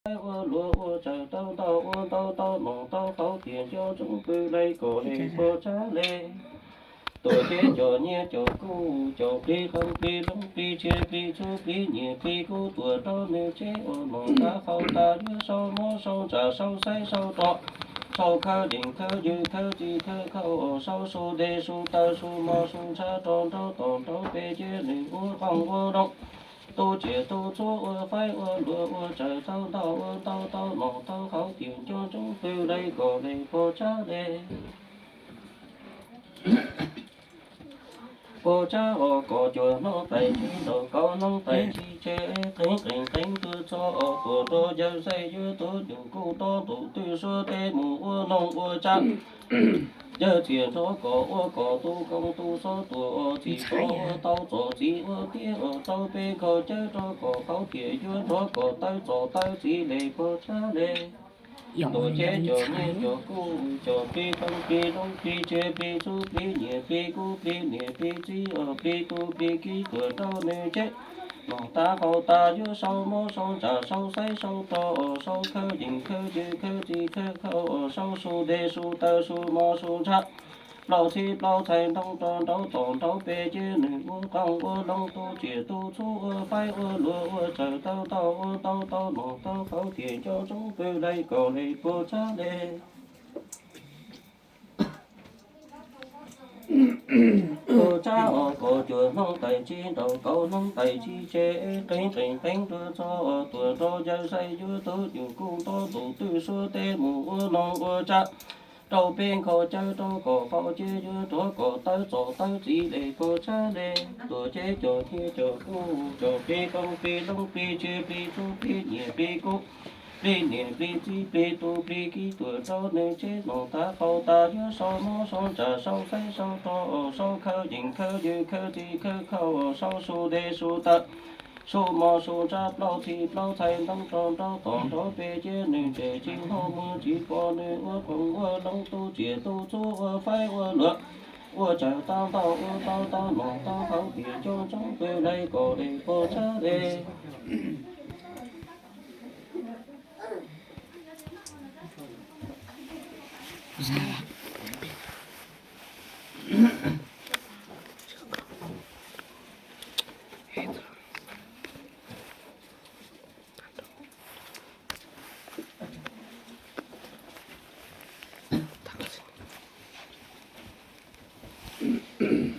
ua luav ua tsaws tau ntau ua ntau tau nom tau qauv tias nco ntsoov pw lais kom lais puas tsab le. Tuam cev cov nyiaj cov kub cov plig qeej plig loob plig tsiaj plig txhuj plig nyiam plig kub tuam rau nws tseb ua nom tav qhau tas yuav sau mob sau ntsam sau xaib sau rog sau khawv yeem khawv ywg khawv txi khawv khau sau su dej su taw su mos su ntsha rog nrau tom nrau pes cia nws ua qoob ua loo tu tsiam tu txhuv ua faib ua luav ua tsaws tau ntau ua ntau tau nom tau qauv tias nco ntsoov pw lais kom lais puas tsab le. Puas tsab os kom cuam hnub tais tsib nraud kaum hnub tais tsib tseb qeeb qees qeeb tuaj txog os tuam nrog yawg saib yuav tub nyuam kuj nto ntum twj suab teb mus ua noog ua tsab. Yawg txias nrov kom ua kom tu koob tu xob tuam os txiv txov ua tau txom txiv ua tiab os tau peb kho cawb rau kom qauv tias yuav nrov kom tawb txom tawb txiv le puas tsab le. Tuam cev cov nyiaj cov kub cov plig qeej plig loob plig tsiaj plig txhuj plig nyiam plig kub plig niam plig txiv os plig tub plig kiv tuam rau nws tseb nom tav qhau tas yuav sau mob sau ntsam sau xaib sau rog os sau khawv yeem khawv ywg khawv txi khawv khau os sau su dej su taw su mos su ntsha plaub txhij plaub txhais ntoo rog nrau tom nrau pes cia nws ua qoob ua loo tu tsiam tu txhuv ua faib ua luav ua tsaws tau ntau ua ntau tau nom tau qauv tias nco ntsoov pw lais kom lais puas tsab le. Puas tsab os kom cuam hnub tais tsib nraud kaum hnub tais tsib tseb qeeb qees qeeb tuaj txog os tuam nrog yawg saib yuav tub nyuam kuj nto ntum twj suab teb mus ua noog ua tsab. Rau peb kho cawb rau kom qauv tias yuav nrov kom tawb txom tawb txiv le puas tsab le. Tuam cev cov nyiaj cov kub cov plig qeej plig loob plig tsiaj plig txhuj plig nyiam plig kub plig niam plig txiv plig tub plig kiv tuam rau nws tseb nom tav qhau tas yuav sau mob sau ntsam sau xaib sau rog os sau khawv yeem khawv ywg khawv txi khawv khau os sau su dej su taw su mos su ntsha plaub txhij plaub txhais ntoo rog nrau tom nrau pes cia nws nres tsis hnov mus tsis pom nws ua qoob ua loo tu tsiam tu txhuv ua faib ua luav ua tsaws tau ntau ua ntau tau nom tau qauv tias nco ntsoov pw lais kom lais puas tsab le.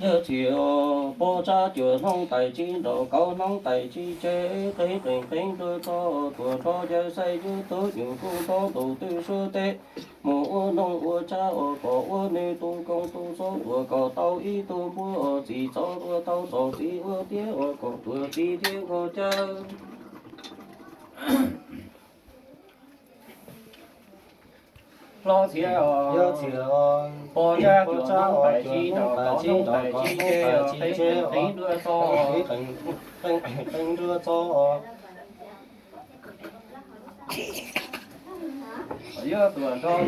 Yawg txias puas tsab cuam hnub tais tsib nraud kaum hnub tais tsib tseb qeeb qees qeeb tuaj txog tuam nrog yawg saib yuav tub nyuam kuj nto ntum twj suab teb mus ua noog ua tsab os kom ua nws tu koob tu xob tuam kom tau ib tug npua os txiv txov ua tau txom txiv ua tiab os kom tuam txiv thiab kho cawb. Hlob txiv os, puas tsab cuam hnub tais tsib nraud kaum hnub tais tsib tseb qeeb qees tuaj txog, qeeb qees qeeb tuaj txog. Yuav tuam nrog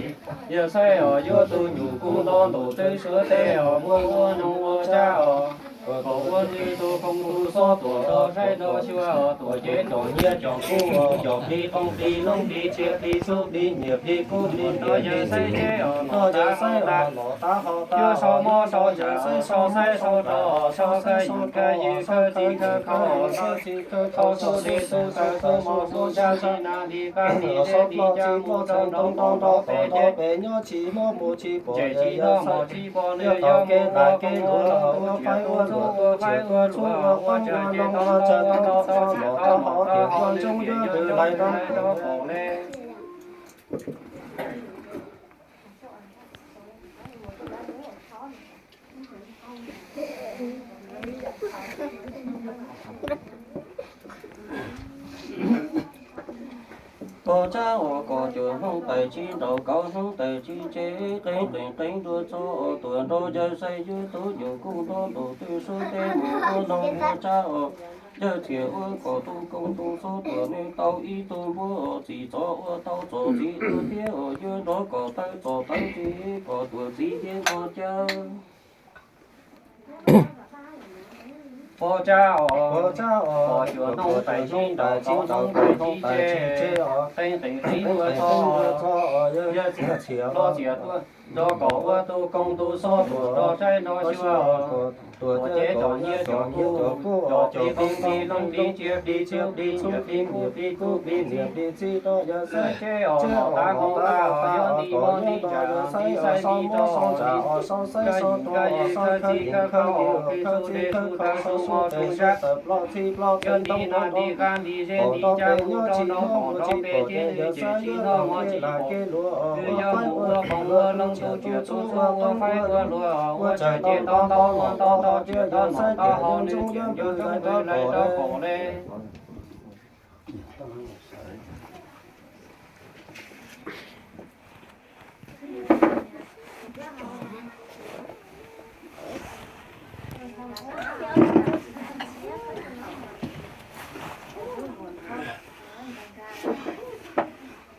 yawg saib os yuav tub nyuam kuj nto ntum twj suab teb os ua ua noog ua tsab os kom ua nws tu koob tu xob tuam nrog saib nrog xyuas os tuam cev cov nyiaj cov kub cov plig qeej plig loob plig tsiaj plig txhuj plig nyiam plig kub plig nrog yawg saib os nrog yawg saib os nom tav qhau tas yuav sau mob sau ntsam sau xaib sau rog sau khawv yeem khawv txi khawv khau os sau su dej su taw su mos su ntsha tsi nas li qab li zeb li ncaj mus txog nrau nrau nrau pem ces nyob tsis mob mus tsis pom ces yawg saib tsis pom nws yog mus ua qoob ua loo ua faib ua luav ua tsaws ua txhuv ua faib ua loog ua tsaws tau ntau tau nom tau qauv tias nco ntsoov yuav pw lais rau pom le. Puas tsab os kom cuam hnub tais tsib nraud kaum hnub tais tsib tseb qeeb qees qeeb tuaj txog tuam nrog yawg saib yuav tub nyuam kuj nto ntum twj suab teb mus ua noog ua tsab os. Yawg txias ua kom tu koob tu xob tuam nws tau ib tug npua os txiv txov ua tau txom txiv ua tiab os yuav nrov kom tawb txom tawb txiv kom tuam txiv thiab kho cawb. Pov tsab os, pov cuam hnub tais tsib nraus kaum hnub tais tsib tseg, qeeb qees qeeb dua txog, yawg txiav hlo txiav tuaj nrog kaum ua tus koom tus xov tuam nrog saib nrog xyuas, tuam cev cov nyiaj cov kub, cov plig qoob plig loo plig tsiaj plig txhuv plig nyiam plig kub plig kub plig niam plig txiv rau yawg saib tseb os, nom tav hau tav os, yog nti hmo nti tsam nti saib nti rau os, kab yim kab yej kab txij kab khau os, plig su dej su taw su mos su ntsab, yog nti nas nti qab nti zej nti cab mus rau nraum qaum nraum pem tsis nws ces tsis noj mov tsis pom, twb yog mus ua qoom ua loo tu tsiam tu ua faib ua luag ua tsaug ces tau tau ua ntau ntau tsiam tau nom tau haus nws tsiam nco ntsoov nws lais rau qaum le.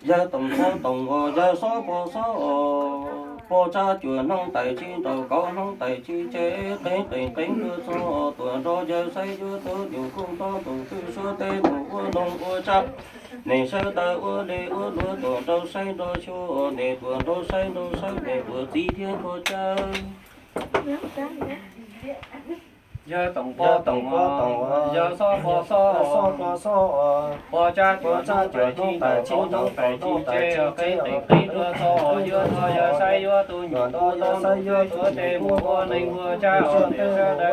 Yawg toom xob toom os, yawg xob pov xob os, pov tsab cuam hnub tais tsib nraus kaum hnub tais tsib tseg, qeeb qees qeeb dua txog, tuam nrog yawg saib yuav tus nyuj kub nto tus twb suav tej mus ua noog ua tsab. Nim saib taw ua dej ua luag tuam nrog saib nrog xyuas, nim tuam nrog saib nrog sawb, nim tuam txiv thiab kho cawv. Yawg toom pov toom os, yawg xob pov xob os, pov tsab cuam hnub tais tsib nraus kaum hnub tais tsib tseg, qeeb qees qeeb dua txog, yuav nrog yawg saib yuav tus nyuj kub nto tus twb suav tej mus ua neeg ua tsab os, nim saib taw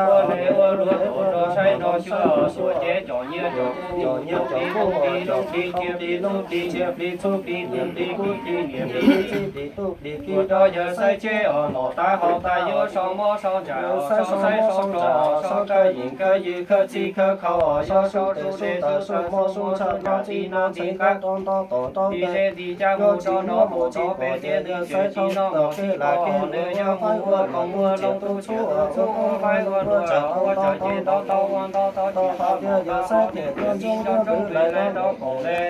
ua dej ua luag tuam nrog saib nrog xyuas, tuam cev cov nyiaj cov kub, cov nyiaj cov kub, cov plig qoob plig loo plig tsiaj plig txhuv plig nyiam plig kub plig niam plig txiv plig tub plig ki rau yawg saib tseb os, nom tav hau tav yuav sau mob sau ntsam os, sau saib sau rog os, sau kab yim kab yej kab txij kab khau os, yuav sau su dej su taw su mos su ntsab, nti nas nti qab nti zej nti cab mus rau nraum qaum nraum pem tsis nws ces tsis noj mov tsis pom, nws yog mus ua qoom ua loo tu tsiam tu txhuv ua faib ua luag ua tsaug ces tau tau ua ntau ntau tsiam tau nom tau haus nws tsiam nco ntsoov nws lais rau qaum le.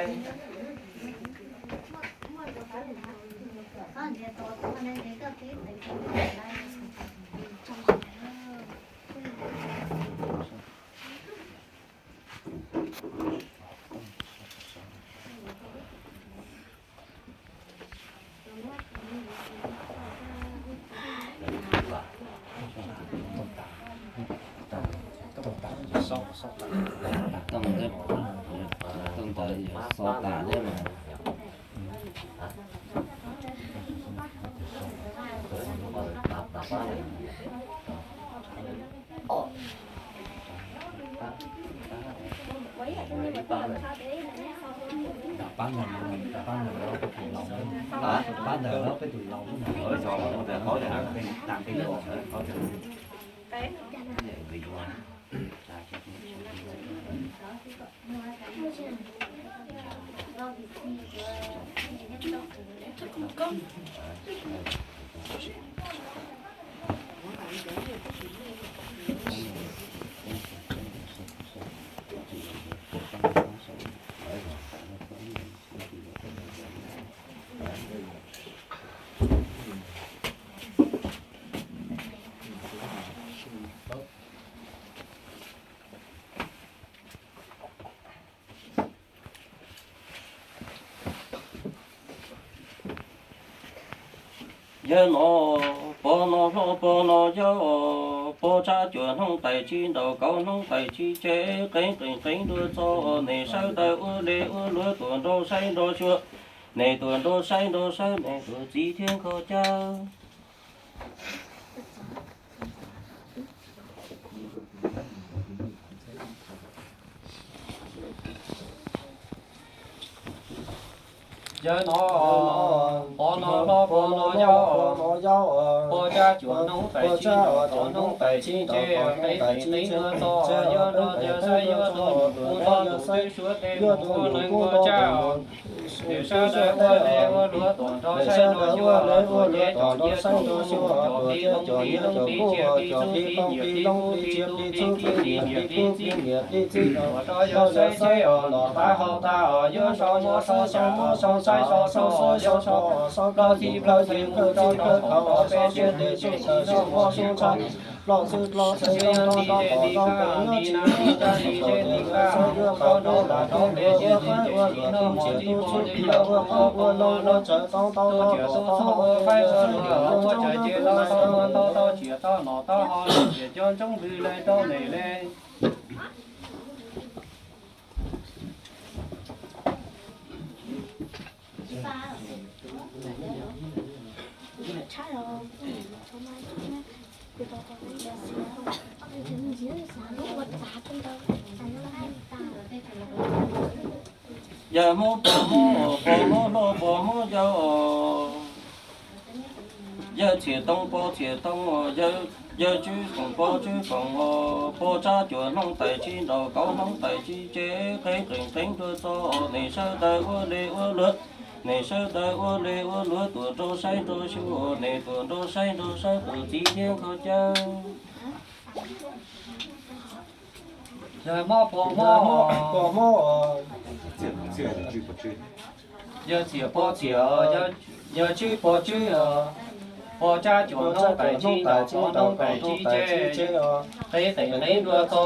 Pab ntawm no, pab ntawm no peb tus laus, pab ntawm no peb tus laus. Yawg no, pog no hlob pog no yau, pog tsab cuam hnub tais tsib nraus kaum hnub tais tsib tseg, qeeb qees qeeb dua txog, nim saib taw ua dej ua luag tuam nrog saib nrog xyuas, nim tuam nrog saib nrog sawb, nim tuam txiv thiab nkho cawv. Yawg no, pog no hlob pog no yau, pog tsab cuam hnub tais tsib nraus kaum hnub tais tsib tseg, qeeb qees qeeb dua txog, yuav nrog yawg saib yuav tus nyuj kub nto tus twb suav tej mus ua neeg ua tsab. Nim saib taw ua dej ua luag tuam nrog saib nrog xyuas, tuam cev cov nyiaj cov kub, cov plig qoob plig loo plig tsiaj plig txhuv plig nyiam plig kub plig niam plig txiv, tuam nrog yawg saib tseb os, nom tav hau tav os, yuav sau mob sau ntsam os, sau saib sau rog os, yuav sau plaub txhij plaub xeev mus rau nraum qaum nraum pem tsis nws ces tsis noj mov tsis pom. Los xwb los xwb, tsis yog nti zej nti qab, nti nas nti tsab, nti zej nti qab, mus rau nraud los rau pem, tsis nti tsis noj mov tsis pom tsis yog ua ua ua tsaws tau tau tau tau tau, ua faib ua luam ua tsaws ces tau tau ua tau tau tsiam tau nom tau ho, tsiam cov ntsoov lwg lawm rau ntawm le. Yawg Hmoob pog Hmoob, pog Hmoob noj pog Hmoob yawg, yawg Txhiaj Tooj pog Txhiaj Tooj, yawg Tswb Koom pog Tswb Koom, pog Tsab Cuam hnub tais tsib nraud, kauv hnub tais tsib tsev, qeeb qees qeeb nruab txo, nej sawv daws ua li ua luag, nej sawv daws ua li ua luag, tuam nrog saib nrog xyuas, nej tuam nrog saib nrog sawb, tuam txiv thiab nkauj cawv. Yawg Mob pog Mob, pog Mob, yawg Txhiaj pog Txhiaj, yawg Tswb pog Tswb, pog Tsab Cuam hnub tais tsib nraud, kauv hnub tais tsib tsev, qeeb qees qeeb nruab txo,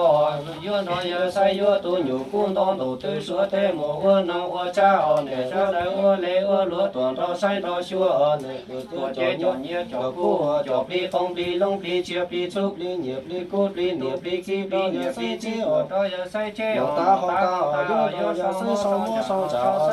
yuav nrog yawg saib yuav tus nyuj kub nto ntuj twb suav tej mus ua noog ua tsab os, nej sawv daws ua li ua luag, tuam nrog saib nrog xyuas os, nej tuam ces cov nyiaj cov kub, cov plig qoob plig loob plig tsiaj plig txhuv plig nyiaj plig kub plig niam plig txiv plig niam plig txiv os, rau yawg saib tseb os, tas ho tas os, yuav rau yawg saib sau muab sau ntsaj os,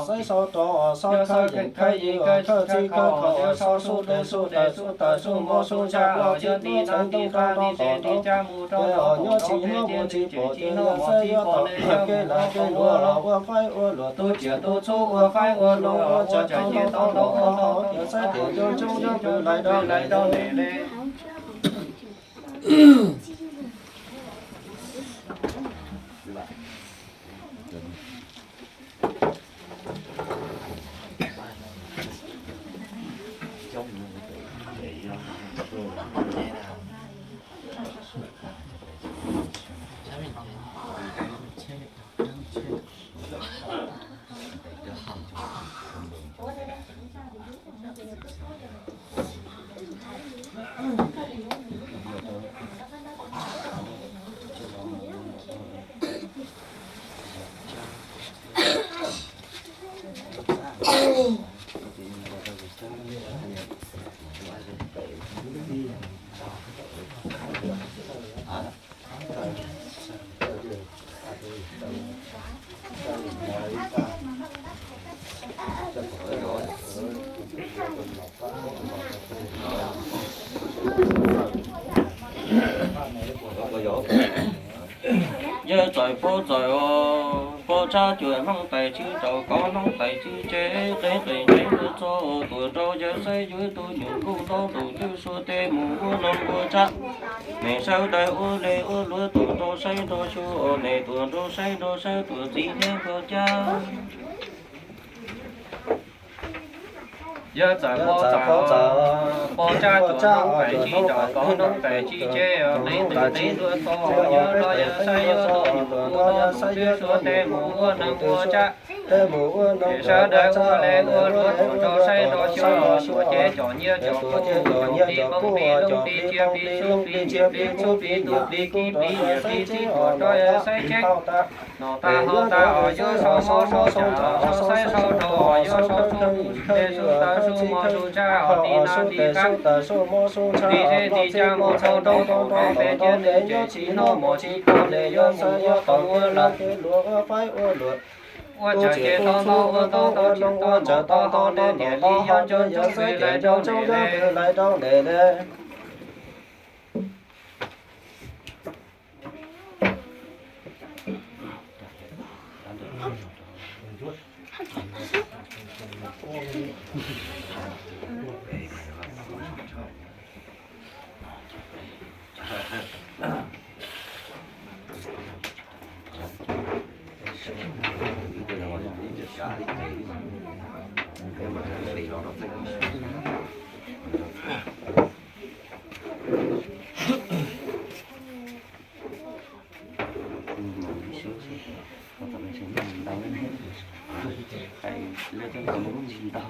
saib sau rau os, saib khawb yeem khawb yig os, khawb txij khawb kho os, sau sub dej sub daws sub taws sub mob sub ntsaj os, yuav nti nas nti qab nti zej nti tsab mus rau nraud os, nyob tsis nyob mus tsis pom ces yawg saib yuav tom kev laj kev luam los ua faib ua luam, tu tsiaj tu txhuv ua faib ua luam, ua tsaws tau tau tau tau, yawg saib tias cov ntsoov yuav pw lais rau lais rau li. Yawg txawm paub txawm os, pog Tsab Cuam hnub tais tsib rau kauv hnub tais tsib tsev, qeeb qees qeeb nruab txo, tuam nrog yawg saib yuav tus nyuj kub nto ntuj twb suav tej mus ua noog ua tsab. Nej sawv daws ua li ua luag, tuam nrog saib nrog xyuas, nej tuam nrog saib nrog sawb, tuam txiv thiab nkauj cawv. Yawg txawm paub txawm, pog Tsab Cuam hnub tais tsib rau kauv hnub tais tsib tsev, qeeb qees qeeb nruab txo, yuav rau yawg saib yuav tus nyuj kub nto ntuj twb suav tej mus ua noog ua tsab. Nej sawv daws ua li ua luag, tuam nrog saib nrog xyuas, tuam ces cov nyiaj cov kub, cov plig qoob plig loob plig tsiaj plig txhuv plig nyiaj plig kub plig niam plig txiv, tuam rau yawg saib tseb. Nom tas ho tas os, yuav sau mob sau ntsaj, sau saib sau rau os, yuav sau sub dej sub taws sub mob sub ntsaj os, nti nas nti qab, nti zej nti tsab mus rau nraud, rau pem, tsiaj neeg tsis noj mov tsis pom, nej yuav mus ua qoob ua loo, ua tsaws ces tau tau, ua tau tau, tsis tau tau tau, nej niam li yuav ntsoov ntsoov pw lais rau nej li. Hais lawv cov lus ntsis ntau,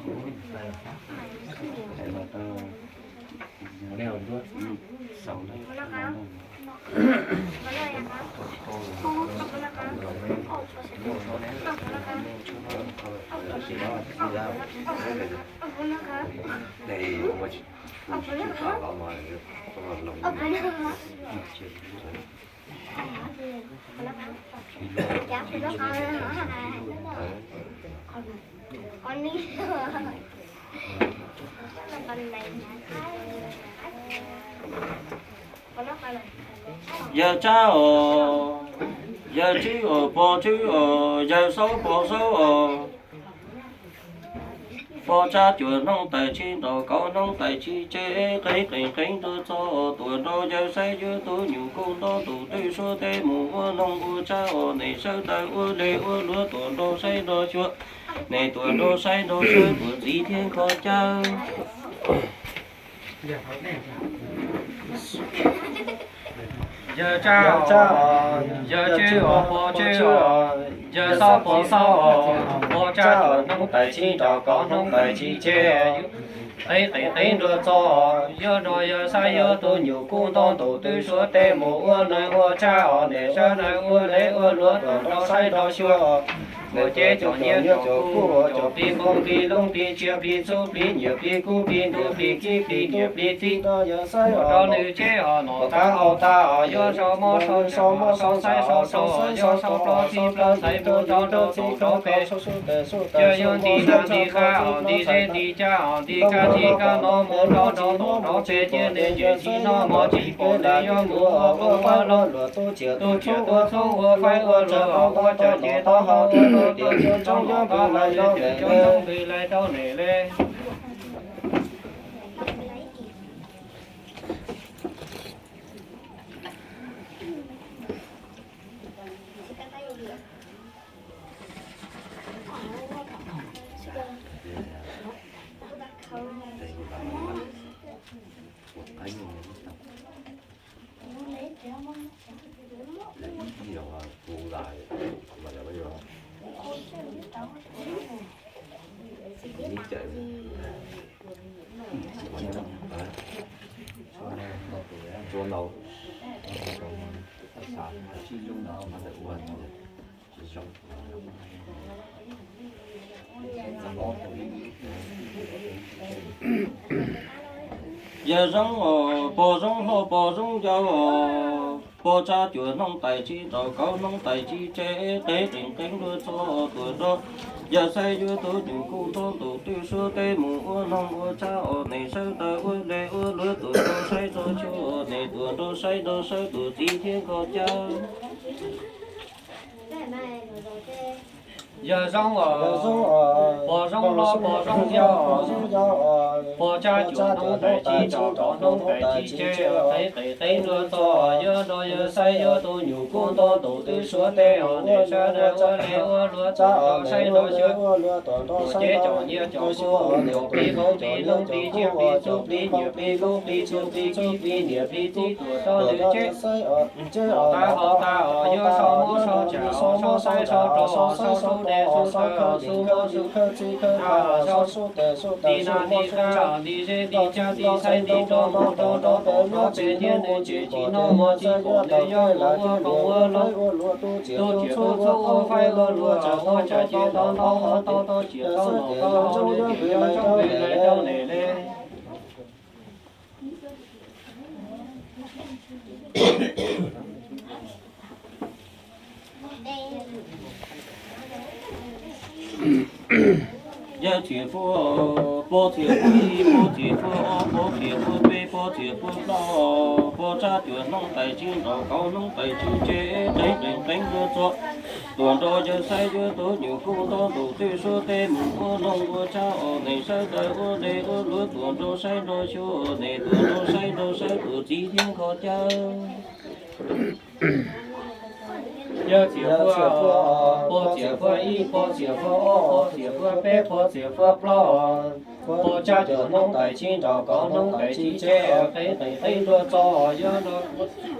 hais los tau Yawg Tsab os, yawg Tswb os, pog Tswb os, yawg Xaub pog Xaub os. Pog Tsab cuaj hnub tais tsib nrog kaum hnub tais tsib tseg qeeb qeeb qeeb ntuj txog tuaj nrog yawg saib yawg tus nyuj kub nto tus twb suav teb mus ua noog ua tsab os, nws sawv daws ua dej ua luav tuaj nrog saib nrog xyuas, nws tuaj nrog saib nrog xyuas tuaj txiv thiab kho cawv. Yawg Tsab os, yawg Tswb os, pog Tswb os, yawg Xaub pog Xaub os, pog Tsab cuaj hnub tais tsib nrog kaum hnub tais tsib tseg qeeb qeeb qeeb ntuj txog, yawg nrog yawg saib yawg tus nyuj kub nto tus twb suav teb mus ua noog ua tsab os, nws sawv daws ua dej ua luav tuaj nrog saib nrog xyuas, nws ceb cov nyiaj cov kub, cov plig npoo plig loob plig tsiaj plig txhuv plig nyiaj plig kub plig ntuj plig txiv plig nyiaj plig txiv nrog yawg saib os, nws ceb os, noj tag haus tag os, yawg sau mob sau cawv, sau mob sau saib sau so, yawg sau plho txhij plho ntxhais mus rau nraum rau pem, yawg yuav nti nas nti qab os, nti zej nti cag os, nti kab nti kab no mus rau nraum rau pem, cia nws tsis noj mov tsis pom nws yuav mus ua qoob ua loo, tu tsiaj tu txhuv ua faib ua lug, ua tsav ces tau hau ua luaj, tiam sis tsoom yuav npaj los yog tiam sis tsoom npis lais rau nws li. Yawg Zoo os, pog Zoo hlob, pog Zoo yau os, pog Tsab cuaj hnub tais tsib nrog kaum hnub tais tsib tseg qeeb qeeb qeeb ntuj txog tuaj nrog yawg saib yawg tus nyuj kub nto tus twb suav teb mus ua noog ua tsab os, nws sawv daws ua dej ua luav tuaj nrog saib nrog xyuas, nws tuaj nrog saib nrog xyuas tuaj txiv thiab kho cawv. Yawg Zoo os, pog Zoo hlob, pog Zoo yau os, pog Tsab cuaj hnub tais tsib nrog kaum hnub tais tsib tseg qeeb qeeb qeeb ntuj txog, yawg nrog yawg saib yawg tus nyuj kub nto tus twb suav teb os, nws sawv daws ua dej ua luav tuaj nrog saib nrog xyuas, tuaj ceb cov nyiaj cov kub, cov plig npoo plig loob plig tsiaj plig txhuv plig nyiaj plig kub plig ntuj plig txiv plig nyiaj plig txiv tuaj rau nws ceb. Noj tag haus tag os, yawg sau mob sau cawv os, sau saib sau so, sau sub dej sub kawm, sub mob sub tag os, sau nti nas nti qab os, nti zej nti cag nti saib nti rau nraum rau pem, nws tsis noj mov tsis pom nws yuav mus ua qoob ua loo, tu tsiaj tu txhuv ua faib ua lug, ua tsav ces tau noj tau haus tau tu tsiaj tau noj tau haus, nws tsis nco ntsoov pes lais rau nws li. Yawg Txhiaj Fuab, pog Txhiaj Fuab ib, pog Txhiaj Fuab ob, pog Txhiaj Fuab peb, pog Txhiaj Fuab plaub, pog Tsab cuaj hnub tais tsib nrog kaum hnub tais tsib tseg qeeb qeeb qeeb ntuj txog, tuaj nrog yawg saib yawg tus nyuj kub nto tus twb suav teb mus ua noog ua tsab os, nws sawv daws ua dej ua luav tuaj nrog saib nrog xyuas, nws tuaj nrog saib nrog xyuas tuaj txiv thiab kho cawv. Yawg Txhiaj Fuab, pog Txhiaj Fuab ib, pog Txhiaj Fuab ob, pog Txhiaj Fuab peb, pog Txhiaj Fuab plaub, pog Tsab cuaj hnub tais tsib nrog kaum hnub tais tsib tseg qeeb qeeb qeeb ntuj txog, yawg nrog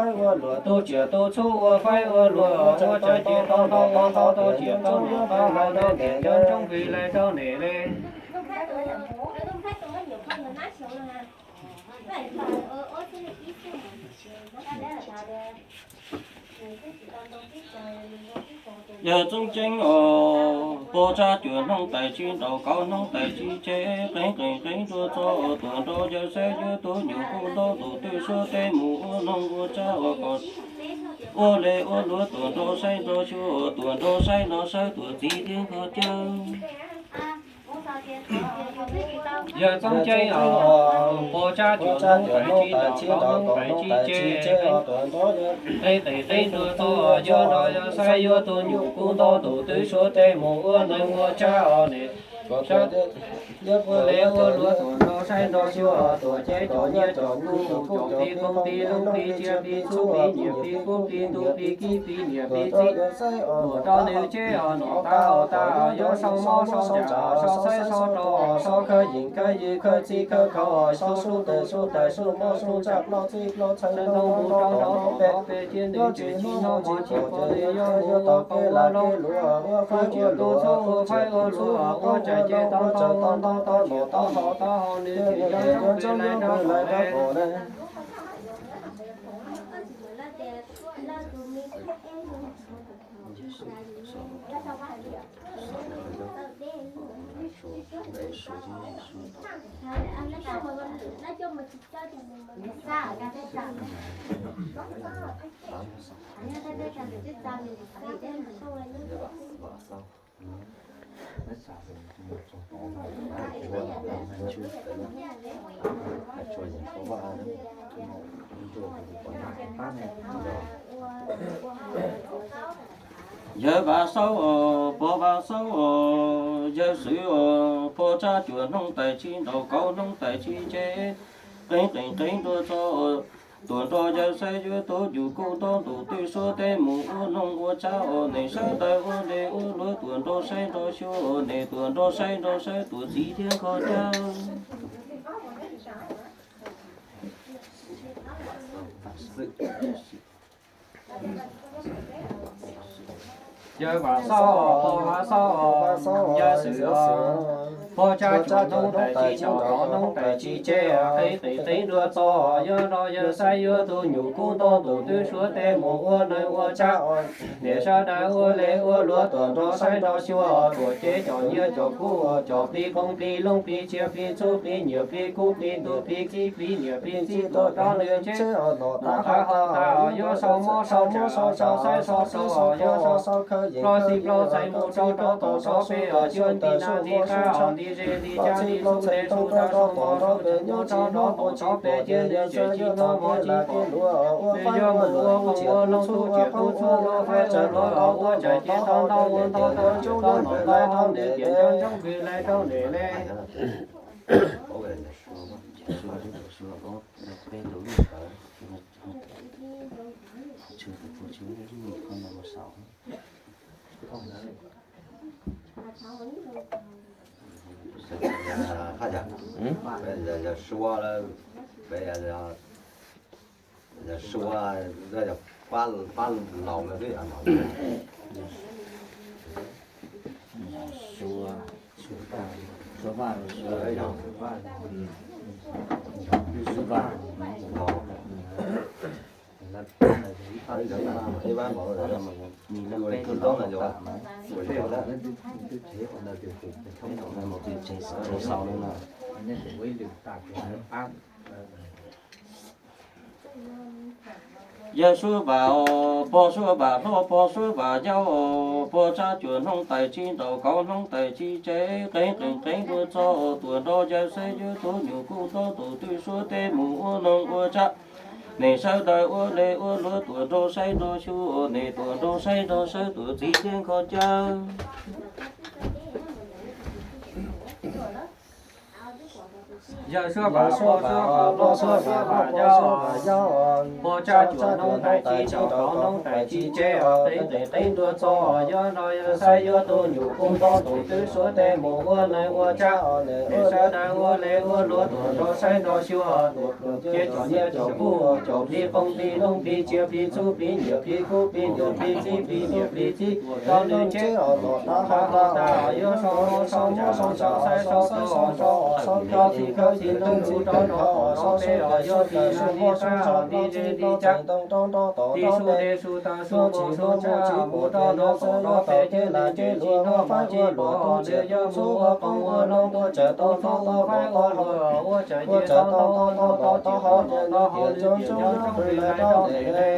faib ua luam, tu tsiam tu txhub ua faib ua luam, ua tsaim ces tau ntau ua ntau, tau tsiam tau luam tau hau, tau tiam cov ntsoov vim lais rau niam li. Yawg Txoob Ceeb os, pog tshaj cuam hnub tais tsib nraud, kaum hnub tais tsib tseg, qeeb qees qeeb dua txog tuam nrog yawg saib yuav tus nyuam kuj ntaub ntuj twb suav teb mus ua noog ua tshab ua kos, ua le ua luav tuam nrog saib nrog xyuas, tuam nrog saib nrog sawb tuam txiv thiab nkog cawv. Yawg Txoob Ceeb os, pog tshaj cuam hnub tais tsib nraud, kaum hnub tais tsib tseg, qeeb qees qeeb dua txog yuav nrog yawg saib yuav tus nyuam kuj ntaub ntuj twb suav teb mus ua noog ua tshab os ne. Ua le ua luav tuam nrog saib nrog xyuas, tuam cev cov nyiaj cov kub, cov plig koog plig loog plig tsiaj plig txhuv plig nyiam plig kub plig ntuj plig kib plig niam plig txiv, tuam rau nws tseb os, nom tas os tas os, yuav sau mob sau ntsam os, sau xaib sau rau os, sau khawj yeem khawj ywg khawj txij khawj khaus os, sau sub tes sub tais sub mob sub ntsaj plaub txij plaub txhais ntoo ntoo rau rau pem, cia nws tsis noj mov tsis pom nws yuav mus ua qau ua loo, ua faib ua luam, ua faib ua luam, ua tsaim ces tau ntau ua ntau, tau tiam tau hau tau hau, nws tseem yog ntsoog pem lais rau pom ne. Yawg Vam Xauj os, pog Vam Xauj os, yawg Xwm os, pog tshaj cuam hnub tais tsib nraud, kaum hnub tais tsib tseg, qeeb qees qeeb dua txog tuam nrog yawg saib yuav tus nyuam kuj ntaub ntuj twb suav teb mus ua noog ua tshab os ne, sawv daws ua le ua luav tuam nrog saib nrog xyuas ne, tuam nrog saib nrog sawb tuam txiv thiab nkog cawv. Yawg Vam Xauj os, pog Vam Xauj os, yawg Xwm os, pog tshaj cuam hnub tais tsib nraud, kaum hnub tais tsib tseg, qeeb qees qeeb dua txog yuav nrog yawg saib yuav tus nyuam kuj ntaub ntuj twb suav teb mus ua noog ua tshab os ne, sawv daws ua le ua luav tuam nrog saib nrog xyuas, tuam cev cov nyiaj cov kub, cov plig koog plig loog plig tsiaj plig txhuv plig nyiam plig kub plig ntuj plig kib plig niam plig txiv, tuam rau nws tseb os, nom tas hau tas os, yuav sau mob sau ntsam os, sau xaib sau rau os, yuav sau plaub txij plaub txhais mus rau rau tom rov pem os, yuav nti nas nti qab os, nti zes nti cab nti xub nti su rau su mos rau pem, yuav rov rov tom rov pem, cia nws tseem tsis noj mov tsis pom nws yuav mus ua qau ua loo, tu tsiam tu txhub ua faib ua luam, ua tsaim ces tau ntau ua ntau, tau tiam tau hau, nws tiam cov ntsoov vim lais rau niam li. Yog sua, yog pab laus lawm xwb. Sua, sua vaj, sua vaj, sua vaj. Yawg Suav Vam os, pog Suav Vam hlob, pog Suav Vam yau os, pog tshaj cuam hnub tais tsib nraud, kaum hnub tais tsib tseg, qeeb qees qeeb dua txog tuam nrog yawg saib yuav tus nyuam kuj ntaub ntuj twb suav teb mus ua noog ua tshab. Nim sawv daws ua le ua luav tuaj nrog saib nrog xyuas, nim tuaj nrog saib nrog sawv tuaj txiv thiab kho cawv. Yawg suab vam, pog suab vam, pog suab vam yau, pog tsab cuam hnub tais tsib nraud kauv hnub tais tsib tseb os, qeeb qeeb qeeb nruab txoj, yuav nrog yawg saib yuav tus nyuj kub ntaub tus twb suav tej mus ua neeg ua tsav os, nim sawv daws ua le ua luav tuaj nrog saib nrog xyuas, tuaj pluag ces cov nyiaj cov kub, cov plig qoob plig loo plig tsiaj plig txhu plig nyiaj plig kub plig nyiaj plig txib plig nyiaj plig txib, tuaj rau nws tseb os, tuaj rau nws tseb os, tuaj rau nws tseb os, yuav sau mob sau ntshav sau saib sau rog sau rog txij khawv txij ntoo mus rau nraum qaum nraud pem os, yuav txij nab txij qab os, txij zej txij zog, txij su dej su taw su mos su ntsag mus rau nraum qaum nraud pem ces nws tsis hnov mos tsis pom, nws yuav mus ua qoob ua loo tuaj tsawv tau txhob ua faib ua luag, ua tsawv ces tau tau tau tau tau hauv nws tias cov ntsoov nws lais rau nws le.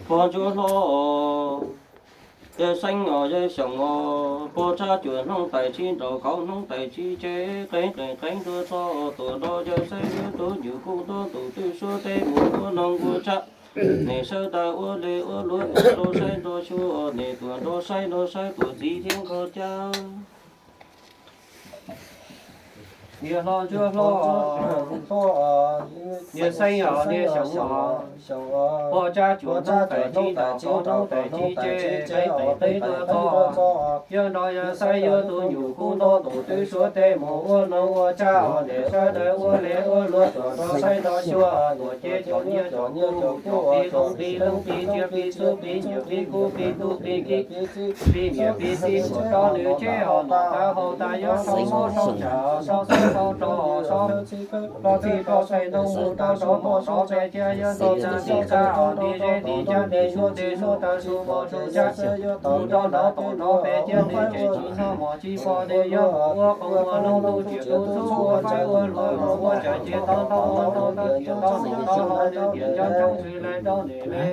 Pog ntsuab hlob, yawg xeeb os yawg xyoos os, pog tsab cuam hnub tais tsib nraud kauv hnub tais tsib tseb qeeb qeeb qeeb nruab txoj, tuaj nrog yawg saib yuav tus nyuj kub ntaub tus twb suav tej mus ua neeg ua tsav. Nim sawv daws ua le ua luav tuaj nrog saib nrog xyuas, nim tuaj nrog saib nrog sawv tuaj txiv thiab kho cawv. Niag hlob ntsuab hlob, niag xeeb os niag xyoos os, pog tsab cuam hnub tais tsib nraud kauv hnub tais tsib tseb qeeb qeeb qeeb nruab txoj, yuav nrog yawg saib yuav tus nyuj kub ntaub tus twb suav tej mus ua neeg ua tsav os, nim sawv daws ua le ua luav tuaj nrog saib nrog xyuas, tuaj ces cov nyiaj cov kub, cov plig qoob plig loo plig tsiaj plig txhu plig nyiaj plig kub plig tub plig kib plig nyiaj plig txib, tuaj rau nws tseb os, noj tas haus tas yuav sau mob sau ntshav sau xaib sau rog sau rog txij rau saim ntoo mus rau nraum qaum nraud pem ces yuav txij nab txij qab os, txij zej txij zog, txij su dej su taw su mos su ntsag mus rau nraum qaum nraud pem ces nws tseem tsis hnov mos tsis pom, nws yuav mus ua qoob ua loo tu tsiaj tu txhu ua faib ua luag, ua tsawv ces tau tau tau tau tiam tau tau tau hauv nws tias cov ntsoov nws lais rau nws le.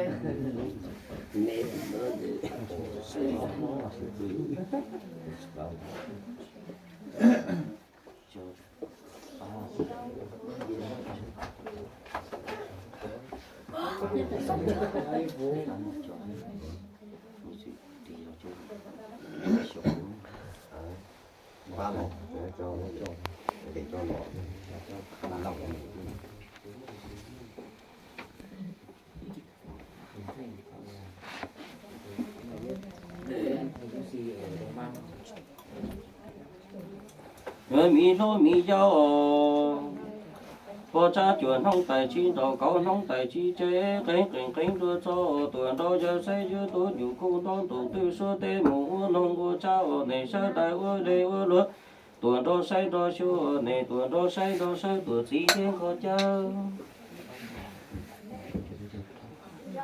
Miv hlob miv yau os, pog tsab cuam hnub tais tsib nraud kauv hnub tais tsib tseb qeeb qeeb qeeb nruab txoj, tuaj nrog yawg saib yuav tus nyuj kub ntaub tus twb suav tej mus ua neeg ua tsav os, nim sawv daws ua le ua luav tuaj nrog saib nrog xyuas, nim tuaj nrog saib nrog sawv tuaj txiv thiab kho cawv.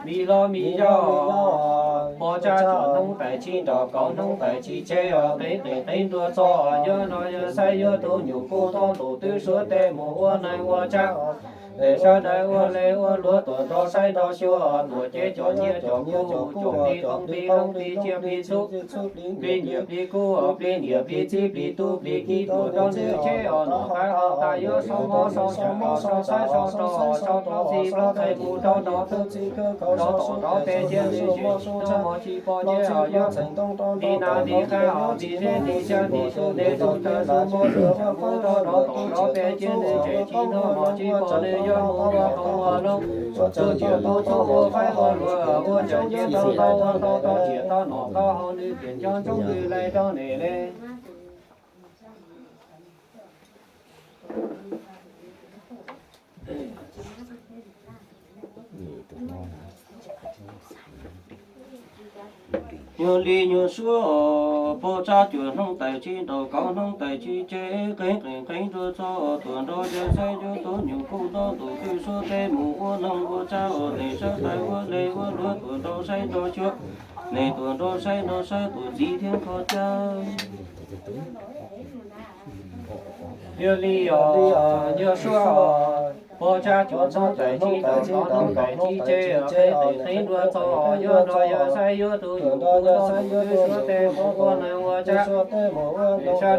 Miv hlob miv yau, pog tsab cuam hnub tais tsib nraud kauv hnub tais tsib tseb os, qeeb qeeb qeeb nruab txoj, yuav nrog yawg saib yuav tus nyuj kub ntaub tus twb suav tej mus ua neeg ua tsav os, nim sawv daws ua le ua luav tuaj nrog saib nrog xyuas, tuaj ces cov nyiaj cov kub, cov plig qoob plig loo plig tsiaj plig txhu plig nyiaj plig kub, plig niam plig txiv plig tub plig kiv, tuaj rau nws tseb os, noj tas haus tas yuav sau mob sau ntshav sau xaib sau rog sau rog txij plaub txais mus rau nraum qaum nraud pem ces nws tseem tsis hnov mos tsis pom, ces yuav nti nab nti qab os, nti zej nti zog, nti su dej su taw su mos su ntsag mus rau nraum qaum nraud pem ces nws tseem tsis hnov mos tsis pom, nws yuav mus ua qoob ua loo, ua tsiaj ua txhu ua faib ua luag, ua tsawv ces tau tau tau tau tiam tau noj tau haus, nws tias cov ntsoov nws lais rau nws le. Nyuag li nyuag suab os, pog tsab cuam hnub tais tsib nraud kauv hnub tais tsib tseb qeeb qeeb qeeb nruab txoj, tuaj nrog yawg saib yuav tus nyuj kub ntaub tus twb suav tej mus ua neeg ua tsav os, nim sawv daws ua le ua luav tuaj nrog saib nrog xyuas, nim tuaj nrog saib nrog sawv tuaj txiv thiab kho cawv. Nyuag li os, nyuag suab os, Ua tsab cuam hnub tawm hnub tawm txhib tawm nkaus hnub tawm txhib tseb, qheb tes qheb nruas txog yog nrog yawg saib yuav tus yus ua tus twb suav tej mus ua neeg ua tsab, tus sab